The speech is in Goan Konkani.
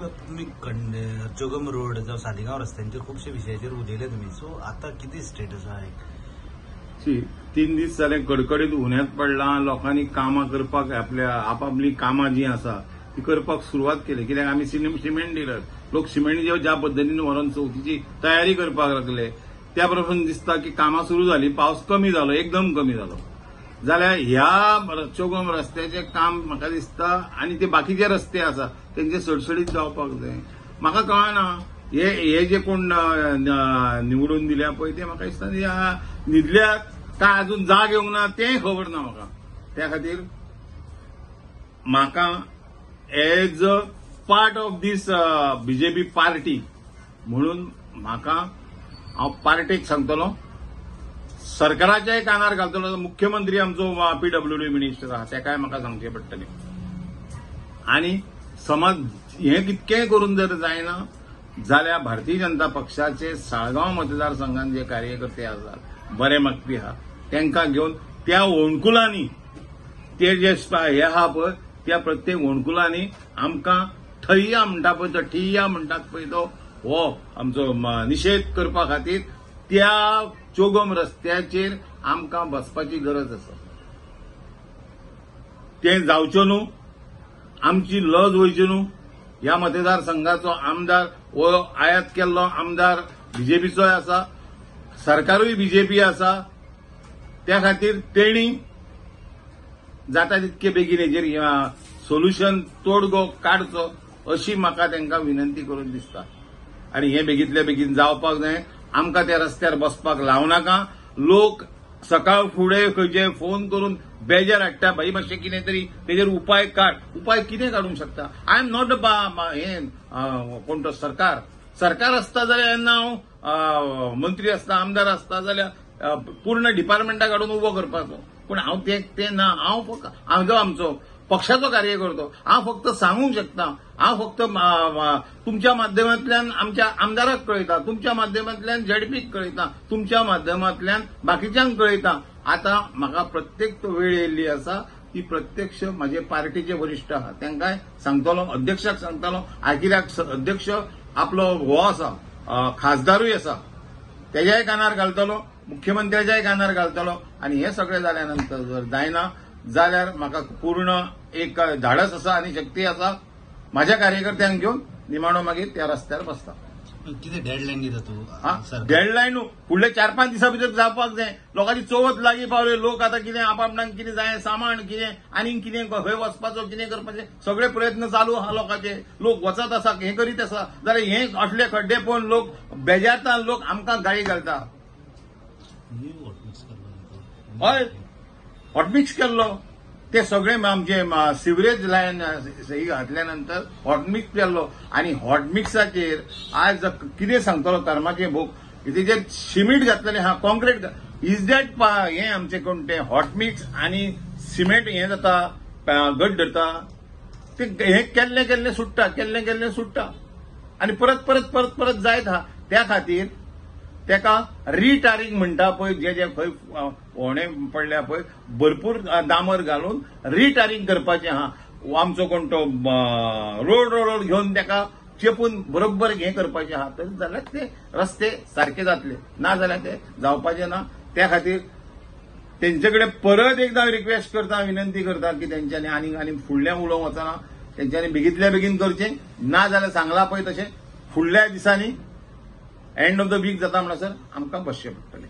तुमी चोगम रोड जावं सालिगांव रस्त्यांचेर खुबशे विशयाचेर उलयले तुमी. सो आतां कितें स्टेटस आहा? 3 दीस जाले कडकडीत उन्यांत पडलां. लोकांनी कामां करपाक आपल्या आपापली कामां जीं आसा ती करपाक सुरवात केली. कित्याक आमी सिमेंट डिलर, लोक सिमेंट ज्या पद्दतीन व्हरोन चवथीची तयारी करपाक लागले त्या प्रमाण दिसता की कामां सुरू जाली. पावस कमी जालो, एकदम कमी जालो जाल्यार ह्या चोगम रस्त्याचें काम म्हाका दिसता आनी ते बाकीचे रस्ते आसा तेंचे सडसडीत जावपाक जाय. म्हाका कळना हे जे कोण निवडून दिल्या पळय ते म्हाका दिसता न्हिदल्यात काय अजून जाग येवंक ना तेंय खबर ना म्हाका. त्या खातीर म्हाका as a part of this BJP party म्हणून म्हाका हांव पार्टेक सांगतलो, सरकाराच्याय कानार घालतलो. मुख्यमंत्री आमचो पीडब्ल्यूडी मिनिस्टर आहा तेकाय म्हाका सांगचें पडटलें. आनी समज हें कितकेंय करून जर जायना जाल्यार भारतीय जनता पक्षाचे साळगांव मतदारसंघान जे कार्यकर्ते आसात बरे मागपी आहा तांकां घेवन त्या ओणकुलांनी ते जे हे आहा पळय त्या प्रत्येक ओणकुलांनी आमकां ठय्या म्हणटा पळय तो ठिय्या म्हणटात पळय तो हो आमचो निशेध करपा खातीर त्या चोगम रस्त्याचेर आमकां बसपाची गरज आसा. तें जावचें न्हू, आमची लज वयची न्हू. ह्या मतदारसंघाचो आमदार हो आयात केल्लो आमदार बीजेपीचोय आसा, सरकारूय बीजेपी आसा. त्या खातीर तेणी जाता तितके बेगीन हेजेर सोल्युशन तोडगो काडचो अशी म्हाका तांकां विनंती करून दिसता. आनी हें बेगींतल्या बेगीन जावपाक जाय. आमकां त्या रस्त्यार बसपाक लावं नाका. लोक सकाळ फुडें खंयचे फोन करून बेजार हाडटा, भाई मातशें कितें तरी तेजेर उपाय काड. उपाय कितें काडूंक शकता? I am not हें कोण तो सरकार. सरकार आसता जाल्यार जेन्ना हांव मंत्री आसता, आमदार आसता जाल्यार पूर्ण डिपार्टमेंटाक हाडून उबो करपाचो. पूण हांव तें ना. हांव फक्त हांव आमचो पक्षाचो कार्यकर्तो, हांव फक्त सांगूंक शकता. हांव फक्त तुमच्या माध्यमांतल्यान आमच्या आमदाराक कळयता, तुमच्या माध्यमांतल्यान झेडपीक कळयता, तुमच्या माध्यमांतल्यान बाकीच्यांक कळयता. आतां म्हाका प्रत्येक वेळ येयल्ली आसा ती प्रत्यक्ष म्हाजे पार्टीचे वरिश्ठ आहा तांकांय सांगतलो, अध्यक्षाक सांगतलो. कित्याक अध्यक्ष आपलो हो आसा, खासदारूय आसा, तेज्याय कानार घालतलो, मुख्यमंत्र्याच्याय कानार घालतलो. आनी हें सगळें जाल्या नंतर जर जायना जाल्यार म्हाका पूर्ण एक धाडस आसा आनी शक्ती आसा म्हाज्या कार्यकर्त्यांक घेवन निमाणो मागीर त्या रस्त्यार बसता. कितें डेडलायन दिता तूं? डेडलायन फुडले 4-5 दिसां भितर जावपाक जाय. लोकांची चवथ लागीं पावली, लोक आतां कितें आपणाक कितें जाय सामान कितें आनीक कितें खंय वचपाचो कितें करपाचें सगळे प्रयत्न चालू आहा लोकांचे. लोक वचत आसा, हें करीत आसा. जाल्यार हे असले खड्डे पळोवन लोक बेजारता, लोक आमकां गाळी घालता. हय, हॉटमिक्स केल्लो ते सगळे आमचे सिवरेज लायन सही घातल्या नंतर हॉटमिक्स केल्लो. आनी हॉटमिक्साचेर आज कितें सांगतलो कर्माचे भोग, तेजेर सिमेंट घातलेलें आहा, कॉन्क्रीट is that हें आमचें कोण तें हॉटमिक्स आनी सिमेंट हें जाता गट धरता. ते हें केल्लें केल्लें सुट्टा, केल्लें केल्लें सुट्टा आनी परत परत परत परत जायत आहा. त्या खातीर तेका रिटारींग म्हणटा पळय, जे जे खंय होणे पडल्या पळय भरपूर डांबर घालून रिटारींग करपाचें आहा. आमचो कोण तो रोड रोलर घेवन तेका चेपून बरोबर हें करपाचें आहा. तरी जाल्यार ते रस्ते सारके जातले, ना जाल्यार ते जावपाचे ना. त्या खातीर तेंचे कडेन परत एकदां रिक्वेस्ट करता, विनंती करता की तेंच्यांनी आनी आनी फुडलें उलोवंक वचना, तेंच्यांनी बेगींतल्या बेगीन करचें. ना जाल्यार सांगलां पळय तशें फुडल्या दिसांनी एंड ऑफ the week जाता म्हणसर आमकां बसचें पडटलें.